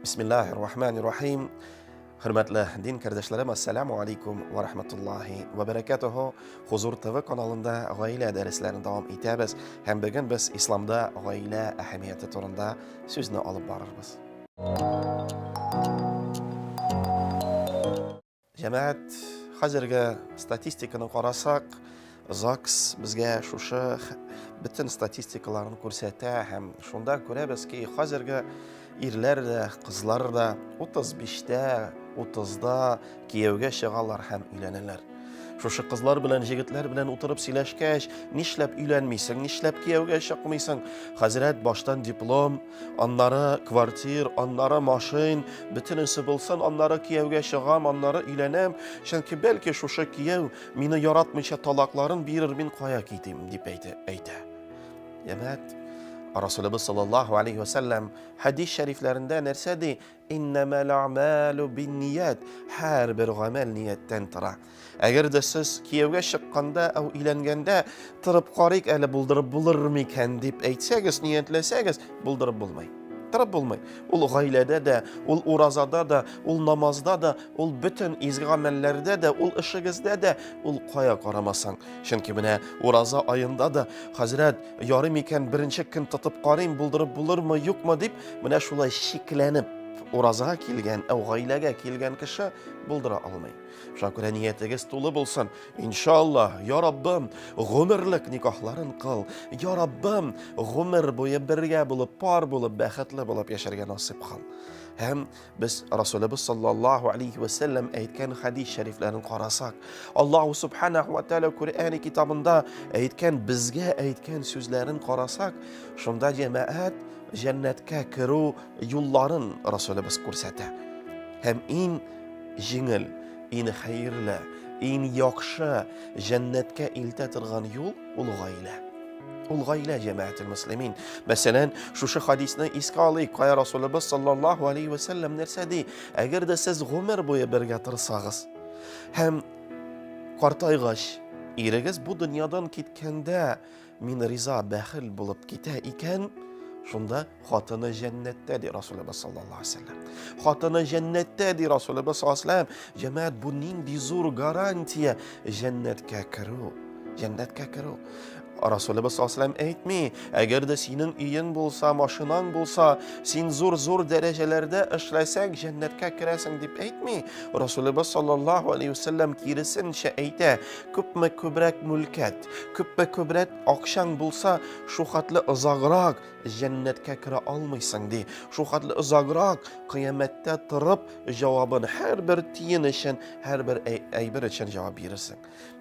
Бисмиллахи рахмани рахим. Хөрмәтле дин кардәшләрем, ассаламу алейкум ва рахматуллахи ва баракатуху. Хузур ТВ каналында гаилә дәресләрен дәвам итәбез һәм бүген без исламда гаилә әһәмияте турында сүзне алып барырбыз. Җәмәгать, хәзерге статистиканы карасак, ЗАГС безгә шушы бөтен статистикаларын күрсәтә һәм шунда күрәбез ки, хәзерге ирләр дә, кызлар да 35-тә, 30-да кияүгә чыгалар һәм өйләнәләр. Шушы кызлар белән, җегетләр белән утырып сөйләшкәч, нишләп өйләнмисең, нишләп кияүгә чыкмыйсың? Хәзрәт баштан диплом, аннары квартир, аннары машин, бөтенесе булсын, аннары кияүгә чыгам, аннары өйләнәм. Чөнки бәлки шушы кияү мине яратмыйча талакларын бирер, мин кая китим, дип әйтә. әйтә. Җәмәгать, Расулыбыз саллаллаһу алейхи вәсәлләм хәдис шәрифләрендә нәрсә ди? Иннәмәл әгъмәлү бинният. Һәрбер гамәл нияттән тора. Әгәр дә сез кияүгә чыкканда, әү өйләнгәндә торып карыйк әле булдырып булыр микән дип әйтсәгез, ниятләсәгез, булдырып булмый. Торып булмый. Ул гаиләдә дә, ул уразада да, ул намазда да, ул бөтен изге гамәлләрдә дә, ул эшегездә дә, ул кая карамасаң. Чөнки менә ураза аенда да, хәзрәт, ярый микән беренче көн тотып карыйм, булдырып булырмы, юкмы дип, менә шулай шикләнеп уразага килгән, әү гаиләгә килгән кеше булдыра алмый. Шуңа күрә ниятегез тулы булсын. Иншаллаһ, я Раббым, гомерлек никахларын кыл. Я Раббым, гомер буе бергә булып, пар булып, бәхетле булып яшәргә насыйп кыл. Һәм Без Расулыбыз саллаллаһу алейхи вә сәлләм әйткән хәдис шәрифләрен карасак, Аллаһу субханаху ва тааля Коръәни китабында әйткән, безгә әйткән сүзләрен карасак, шунда җәмәгать җәннәткә керү юлларын Расулыбыз күрсәтә. Һәм иң җиңел, иң хәерле, иң яхшы җәннәткә илтә торган юл ул гаилә. Ул гаилә җәмәгател мөслимин. Мәсәлән, шушы хадисны искә алыйк. Кая Расулыбыз саллаллаһу алейхи ва сәлләм нәрсә ди? Әгәр дә сез гомер буе бергә торсагыз һәм картайгач, ирегез бу дөньядан киткәндә мин риза, бәхил булып китә икән, шунда хатыны җәннәттә ди Расулыбыз саллаллаһу алейхи ва сәлләм. Хатыны җәннәттә ди Расулыбыз саллаллаһу алейхи ва сәлләм. Җәмәгать, бу нинди зур гарантия җәннәткә керү. Җәннәткә керү. Расулыбыз саллаллаһу алейһи әйтми, әгәр дә синең өең булса, машинаң булса, син зур-зур дәрәҗәләрдә эшләсәң, җәннәткә керәсең дип әйтми. Расулыбыз саллаллаһу алейһи вәсәлләм киресенчә әйтә, күпме күбрәк мөлкәт, күпме күбрәк акчаң булса, шу хәтле озаграк җәннәткә керә алмыйсың ди. Шу хәтле озаграк кыямәттә торып җавабын һәрбер тиен өчен, һәрбер әйбер өчен җавап бирерсең.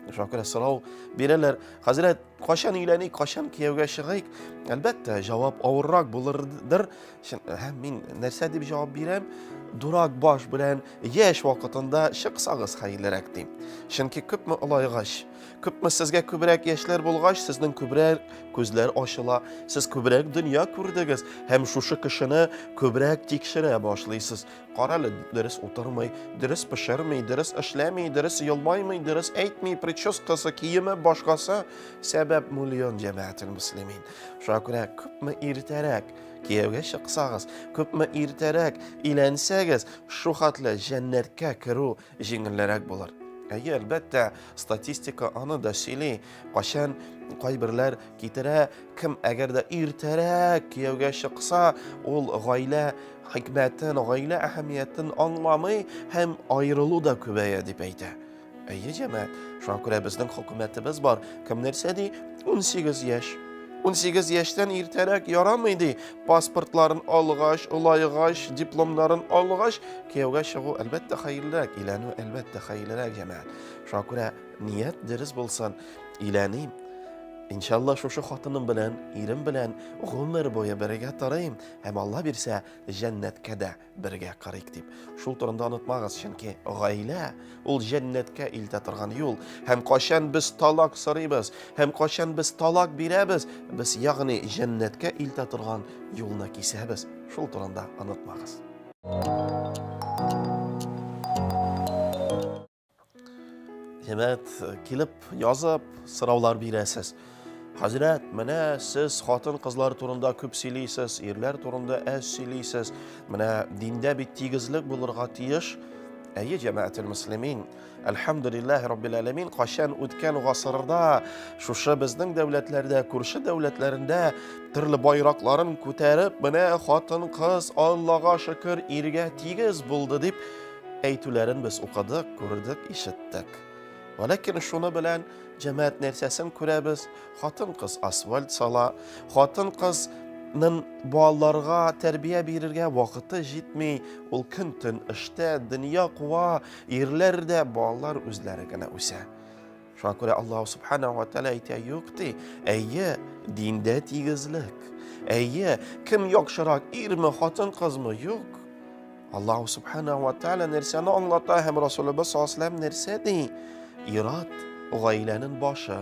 Шуңа күрә сорау бирәләр. Хәзрәт, кайчан өйләник, кайчан кияүгә чыгыйк? Әлбәттә, җавап авыррак булырдыр. Һәм мин нәрсә дип җавап бирәм? Дурак баш белән яшь вакытында чыксагыз хәерлерәк дим. Чөнки күпме олайгач, күпме сезгә күбрәк яшьләр булгач, сезнең күбрәк күзләр ачыла, сез күбрәк дөнья күрдегез һәм шушы кешене күбрәк тикшерә башлыйсыз. Карале, дөрес утырмый, дөрес пешерми, дөрес эшләми, дөрес елмаймый, дөрес әйтми, прическасы, киеме, башкасы. Сәбәп миллион җәмәгател мөслимин. Шуңа күрә күпме иртәрәк кияүгә чыксагыз, күпме иртәрәк өйләнсәгез, шу хәтле җәннәткә керү җиңелрәк булыр. Әйе, әлбәттә, статистика аны да сөйли. Кайчан кайберләр китерә, кем әгәр дә иртәрәк кияүгә чыкса, ул гаилә хикмәтен, гаилә әһәмиятен аңламый һәм аерылу да күбәя дип әйтә. Әйе, җәмәгать, шуңа күрә безнең хөкүмәтебез бар. Кем нәрсә ди? 18 яшь. 18 яшьтән иртәрәк ярамый ди. Паспортларын алгач, олайгач, дипломнарын алгач, кияүгә чыгу әлбәттә хәерлерәк, өйләнү әлбәттә хәерлерәк, җәмәгать. Шуңа күрә ният дөрес булсын, өйләним. Иншалла, шушы хатыным белән, ирем белән гомер буе бергә торыйм һәм Алла бирсә, җәннәткә дә бергә карыйк дип. Шул турында онытмагыз, чөнки гаилә ул җәннәткә илтә торган юл. Һәм кайчан без талак сорыйбыз, һәм кайчан без талак бирәбез, без ягъни җәннәткә илтә торган юлны кисәбез. Шул турында онытмагыз. Җәмәгать, килеп, язып, сораулар бирәсез. Хәзрәт, менә сез хатын-кызлар турында күп сөйлисез, ирләр турында әз сөйлисез. Менә диндә бит тигезлек булырга тиеш. Әйе, җәмәгател мөслимин, әлхәмдүлилләһи раббил әләмин, кайчан үткән гасырда шушы безнең дәүләтләрдә, күрше дәүләтләрендә төрле байракларын күтәреп, менә хатын-кыз Аллага шөкер, иргә тигез булды дип Әйтүләрен без укыдык, күрдек, ишеттек. Вәләкин шуны белән җәмәгать нәрсәсен күрәбез? Хатын-кыз асфальт сала, хатын-кызның балаларга тәрбия бирергә вакыты җитми, ул көн-төн эштә, дөнья куа, ирләр дә, балалар үзләре генә үсә. Шуңа күрә Аллаһ Субханаһу ва Тааля әйтә, юк ди, әйе, диндә тигезлек. Әйе, кем яхшырак, ирме, хатын-кызмы? Юк. Аллаһ Субханаһу ва Тааля нәрсәне аңлата һәм Расулыбыз саллаллаһу алейһи нәрсә ди? Ират гаиләнең башы.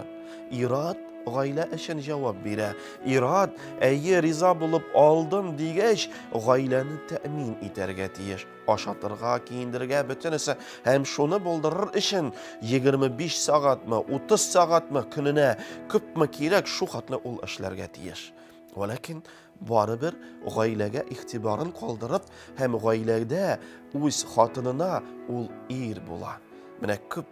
Ират гаилә өчен җавап бирә. Ират, әйе, риза булып алдым дигәч, гаиләне тәэмин итәргә тиеш. Ашатырга, киендерергә, бөтенесе. Һәм шуны булдырыр өчен 25 сәгатьме, 30 сәгатьме көненә күпме кирәк, шу хәтле ул эшләргә тиеш. Вәләкин барыбер гаиләгә игътибарын калдырып һәм гаиләдә үз хатынына ул ир була. Менә күп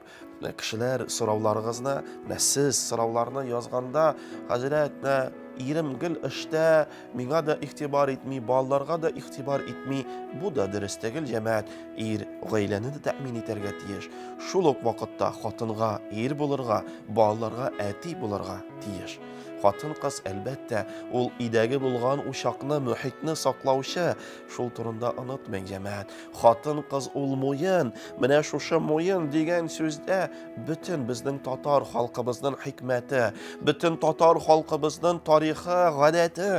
кешеләр сорауларыгызны, менә сез сорауларны язганда, хәзрәт, менә ирем гел эштә, миңа да игътибар итми, балаларга да игътибар итми. Бу да дөрес түгел, җәмәгать. Ир гаиләне дә тәэмин итәргә тиеш. Шул ук вакытта хатынга ир булырга, балаларга әти булырга тиеш. Хатын-кыз, әлбәттә, ул өйдәге булган учакны, мөхитне саклаучы. Шул турында онытмыйк, җәмәгать. Хатын-кыз ул муен. Менә шушы муен дигән сүздә бөтен безнең татар халкыбызның хикмәте, бөтен татар халкыбызның тарихы, гадәте,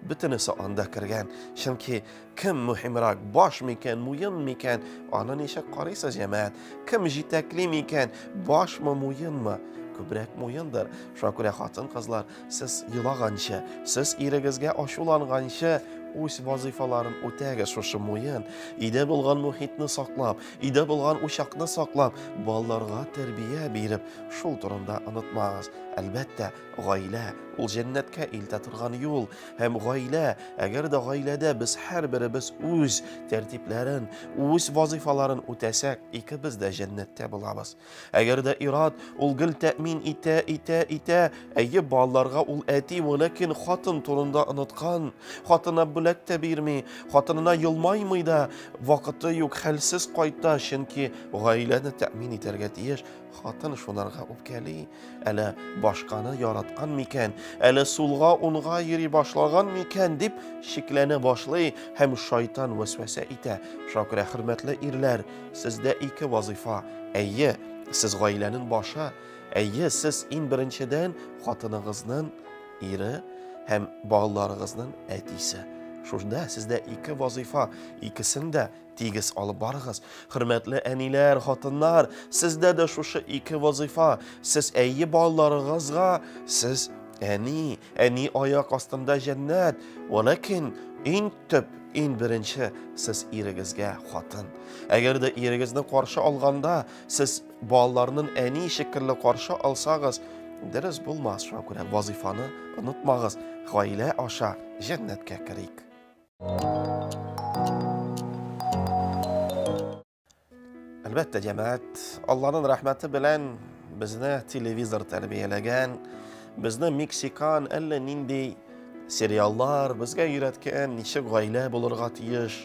бөтенесе анда кергән. Чөнки кем мөһимрәк, баш микән, муен микән, аны ничек карыйсыз, җәмәгать? Кем җитәкли микән, башмы, муенмы? Күбрәк муендыр. Шуңа күрә хатын-кызлар, сез елаганчы, сез ирегезгә ачуланганчы, үз вазыйфаларын үтәгез шушы муен, өйдә булган мохитне саклап, өйдә булган учакны саклап, балаларга тәрбия биреп, шул турында онытмагыз. Әлбәттә, гаилә ул җәннәткә илтә торган юл һәм гаилә, әгәр дә гаиләдә без һәрберебез үз тәртипләрен, үз вазыйфаларын үтәсәк, икебез дә җәннәттә булабыз. Әгәр дә ир-ат ул гел тәэмин итә, итә, итә, әйе, балаларга ул әти, вәләкин хатын турында оныткан, хатына бүләк тә бирми, хатынына елмаймый да, вакыты юк, хәлсез кайта, чөнки гаиләне тәэмин итәргә тиеш. Хатын шунарга үпкәли, әле башканы яраткан микән, әле сулга унга йөри башлаган микән дип шикләнә башлый һәм шайтан вәсвәсә итә. Шуңа күрә, хөрмәтле ирләр, Сездә ике вазыйфа. Әйе, сез гаиләнең башы. Әйе, сез иң беренчедән хатыныгызның ире һәм балаларыгызның әтисе. Шунда сездә ике вазыйфа, икесен дә тигез алып барыгыз. Хөрмәтле әниләр, хатыннар, сездә дә шушы ике вазыйфа. Сез әйе балаларыгызга, сез әни, әни аяк астында җәннәт. Вәләкин иң төп, иң беренче сез ирегезгә хатын. Әгәр дә ирегезне каршы алганда, сез балаларның әни шикелле каршы алсагыз, дөрес булмас. Шуңа күрә вазыйфаны онытмагыз. Гаилә аша җәннәткә керик. Әлбәттә, җәмәгать, Алланың рәхмәте белән безне телевизор тәрбияләгән, безне мексикан әллә нинди сериаллар безгә өйрәткән, ничек гаилә булырга тиеш,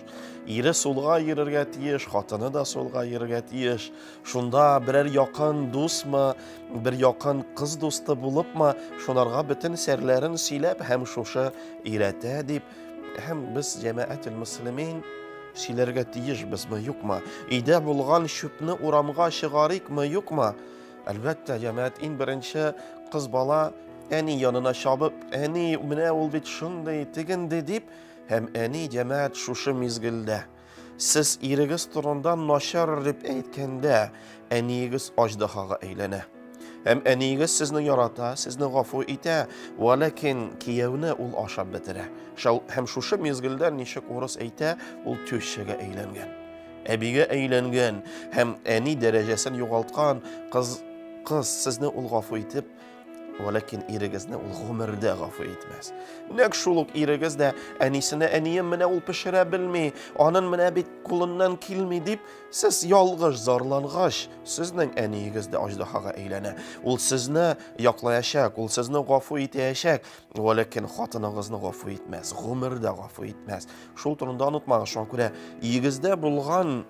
ире сулга йөрергә тиеш, хатыны да сулга йөрергә тиеш. Шунда берәр якын дусмы, бер якын кыз дусты булыпмы, шунарга бөтен серләрен сөйләп һәм шушы өйрәтә дип, Һәм без җәмәгател мөслимин сөйләргә тиешбезме, юкмы? Өйдә булган чүпне урамга чыгарыйкмы, юкмы? Әлбәттә, җәмәгать иң беренче кыз бала әни янына чабып, әни, менә ул бит шундый, тегенди дип, һәм әни җәмәгать шушы мизгелдә сез ирегез турында начар дип әйткәндә, әниегез аждаһага әйләнә. Һәм әниегез сезне ярата, сезне гафу итә, вәләкин кияүне ул ашап бетерә. Һәм шушы мизгелдә ничек урыс әйтә, ул тещага әйләнгән. Әбигә әйләнгән һәм әни дәрәҗәсен югалткан кыз кыз сезне ул гафу итеп, вәләкин ирегезне ул гомердә гафу итмәс. Нәкъ шул ук ирегез дә әнисенә әнием менә ул пешерә белми, анын менә бит кулыннан килми дип, сез ялгыш зарлангач, сезнең әниегез дә аждаһага әйләнә. Ул сезне яклаячак, ул сезне гафу итәячәк, вәләкин хатыныгызны гафу итмәс, гомердә гафу итмәс. Шул турында онытмагыз, шуңа күрә өегездә булган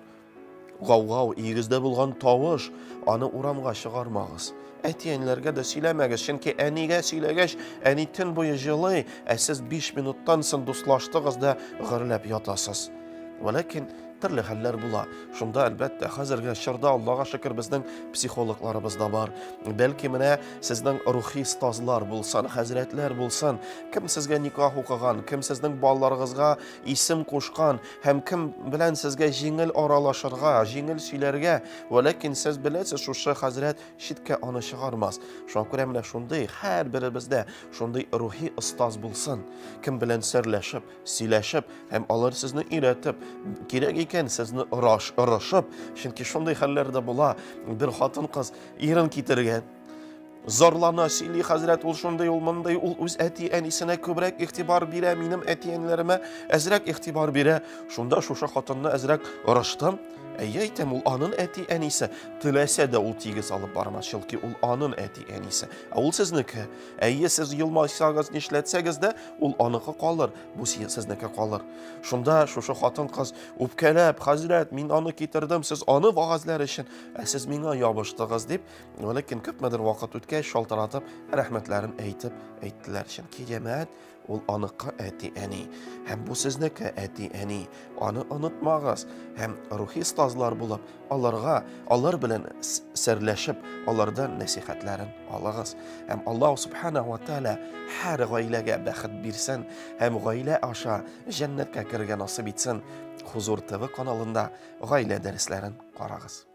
гаугау, өегездә булган тавыш, аны урамга чыгармагыз. Әти-әниләргә дә сөйләмәгез, чөнки әнигә сөйләгәч, әни төн буе җылый, ә сез 5 минуттан соң дуслаштыгыз да гөрләп ятасыз. Вәләкин төрле хәлләр була. Шунда, әлбәттә, хәзерге чорда, Аллага шөкер, безнең психологларыбыз да бар. Бәлки менә сезнең рухи остазлар булсын, хәзрәтләр булсын, кем сезгә никах укыган, кем сезнең балаларыгызга исем кушкан һәм кем белән сезгә җиңел аралашырга, җиңел сөйләргә, вәләкин сез беләсез, шушы хәзрәт читкә аны чыгармас. Шуңа күрә менә шундый һәрберебездә шундый рухи остаз булсын, кем белән серләшеп, сөйләшеп һәм алар сезне өйрәтеп, кирәк икән сезне ораш, орышып, чөнки шундый хәлләр дә була, бер хатын-кыз ирен китергән, зарлана, сөйли, хәзрәт, ул шундый, ул мондый, ул үз әти-әнисенә күбрәк игътибар бирә, минем әти-әниләремә әзрәк игътибар бирә. Шунда шушы хатынны әзрәк орыштым. Әйе, әйтәм, ул анын әти-әнисе. Теләсә дә ул тигез алып бармас, чөнки ул анын әти-әнисе. Ә ул сезнеке. Әйе, сез елмайсагыз, нишләтсәгез дә, ул аныкы калыр, бу сезнеке калыр. Шунда шушы хатын-кыз үпкәләп, хәзрәт, мин аны китердем, сез аны вагазлар өчен, ә сез миңа ябыштыгыз дип, Ләкин күпмедер вакыт үткәч, шалтыратып, рәхмәтләрен әйтеп әйттеләр. Чөнки җәмәгать ул аныкы әти-әни. Һәм бу сезнеке әти-әни. Аны онытмагыз. Һәм рухи остазлар булып, аларга, алар белән серләшеп, алардан нәсихәтләрен алыгыз. Һәм Аллаһ субханаһу ва тааля һәр гаиләгә бәхет бирсен һәм гаилә аша җәннәткә керергә насыйп итсен. Хузур ТВ каналында гаилә дәресләрен карагыз.